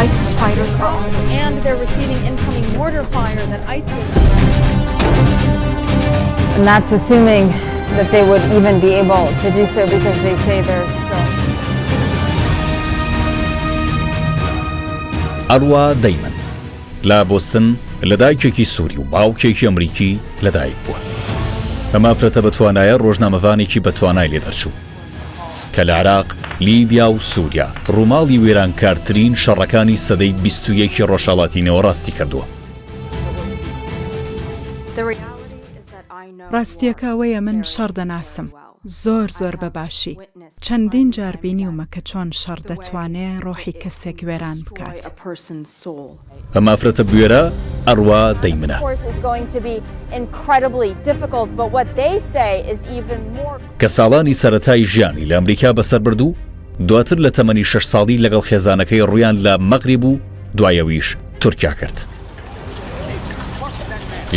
ISIS fighters are on And they're receiving incoming mortar fire that ISIS. And that's assuming that they would even be able to do so because they say there's still. ئەڕوا دەیمن لە بۆستن لە دایکێکی سووری و باوکێکی ئەمریکی لەدایک بووە. ئەم ئافرەتە بەتوانایە ڕۆژنامەڤانێکی بەتوانای لێ دەرچوو کە لە عێراق، لیبیا و سووریا ڕووماڵی وێرانکارترین شەڕەکانی سەدەی 21ی ڕۆژهەڵاتی نێوەڕاستی کردووە. ڕاستییەکە ئەوەیە من شەڕ دەناسم. زۆر زۆر بە باشی. چەندین جار بینیومە کە چۆن شەڕ دەتوانێ ڕۆحی کەسێک وێران بکات. ئەم ئافرەتە بوێرە ئەڕوا دەی منە. کە ساڵانی سەرەتای ژیانی لە ئەمریکا بەسەر برد و دواتر لە تەمەنی شەش ساڵی لەگەڵ خێزانەکەی ڕوویان لە مەغریب و دوای ئەویش تورکیا کرد.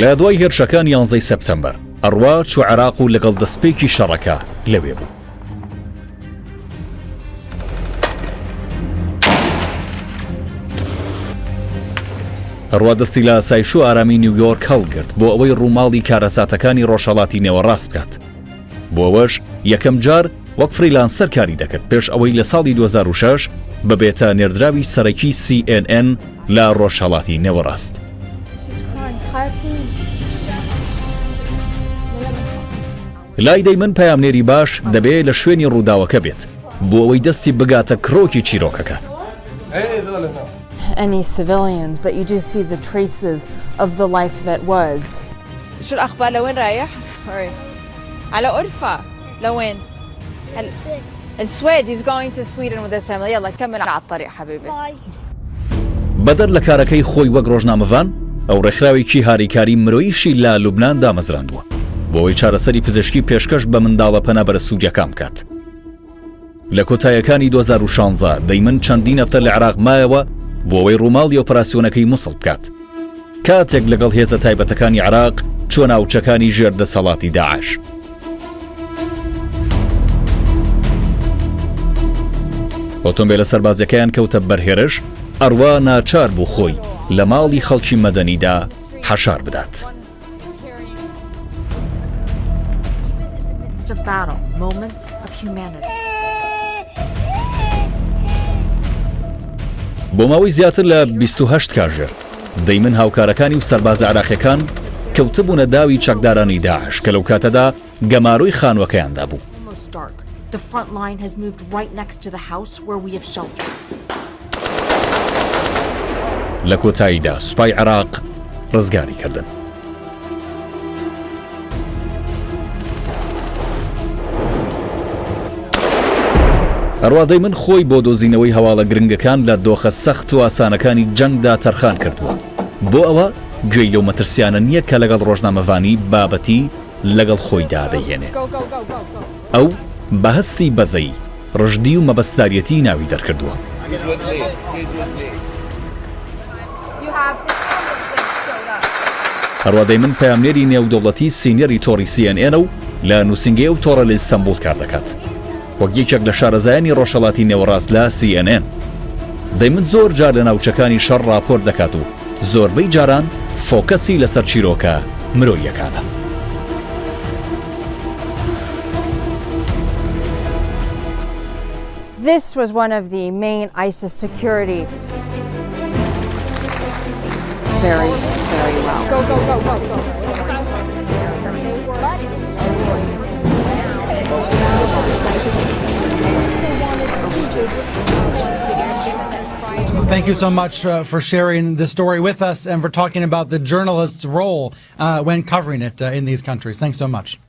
لە دوای هێرشەکانی یانزەی سێپتەمبەر، ئەڕوا چووە عێراق و لەگەڵ دەستپێکی شەڕەکە لەوێ بوو. ئەڕوا دەستی لە ئاسایش و ئارامی نیویۆرک هەڵگرت بۆ ئەوەی ڕووماڵی کارەساتەکانی ڕۆژهەڵاتی نێوەڕاست بکات. بۆ ئەوەش یەکەم جار وەک freelancer کاری دەکرد پێش ئەوەی لە ساڵی 2006 ببێتە نێردراوی سەرەکی CNN لە ڕۆژهەڵاتی نێوەڕاست. لای دەیمن پەیامنێری باش دەبێ لە شوێنی ڕووداوەکە بێت بۆ ئەوەی دەستی بگاتە کرۆکی چیرۆکەکە. Any civilians, but you do see the traces of the life that was. شو الأخبار لوين رايح؟ Sorry. على أورفا لوين؟ السويد he's going to Sweden with his family يلا كمل على الطريق حبيبي بەدەر لە کارەکەی خۆی وەک ڕۆژنامەڤان، ئەو ڕێکخراوێکی هاریکاری مرۆییشی لە لوبنان دامەزراندووە بۆ ئەوەی چارەسەری پزیشکی پێشکەش بە منداڵە پەنابەرە سوورییەکان بکات. لە کۆتاییەکانی 2016 دەیمن چەندین هەفتە لە عێراق مایەوە بۆ ئەوەی ڕووماڵی ئۆپەراسیۆنەکەی موسڵ بکات. کاتێک لەگەڵ هێزە تایبەتەکانی عێراق چووە ناوچەکانی ژێر دەسەڵاتی داعش. ئۆتۆمبێلە سەربازیەکەیان کەوتە بەر هێرش، ئەڕوا ناچار بوو خۆی لە ماڵی خەڵکی مەدەنیدا حەشار بدات. بۆ ماوەی زیاتر لە 28 کاژێر دەیمن هاوکارەکانی و سەربازە عێراقیەکان کەوتبوونە داوی چەکدارانی داعش کە لەو کاتەدا گەمارۆی خانووەکەیان دابوو. لە کۆتاییدا سوپای عێراق ڕزگاری کردن. ئەڕادەی من خۆی بۆ دۆزینەوەی هەواڵە گرنگەکان لە دۆخە سەخت و ئاسانەکانی جەنگدا تەرخان کردووە. بۆ ئەوە گوێی لەو مەترسیانە نییە کە لەگەڵ ڕۆژنامەڤانی بابەتی لەگەڵ خۆیدا دەیهێنێ. ئەو بە هەستی بەزەیی، ڕژدی و مەبەستداریەتی ناوی دەرکردووە. هەروا دەیمن پەیامنێری نێودەوڵەتی senior ی تۆڕی سی ئێن ئێنە و لە نووسینگەی ئەو تۆڕە لە ئیستەنبوڵ کار دەکات. وەک یەکێک لە شارەزایانی ڕۆژهەڵاتی نێوەڕاست لە سی ئێن ئێن. دەیمن زۆر جار لە ناوچەکانی شەڕ ڕاپۆرت دەکات و زۆربەی جاران فۆکەسی لەسەر چیرۆکە مرۆییەکانە. This was one of the main ISIS security very, very well. Go, go, go, go, go. Thank you so much uh, for sharing this story with us and for talking about the journalist's role uh, when covering it uh, in these countries. Thanks so much.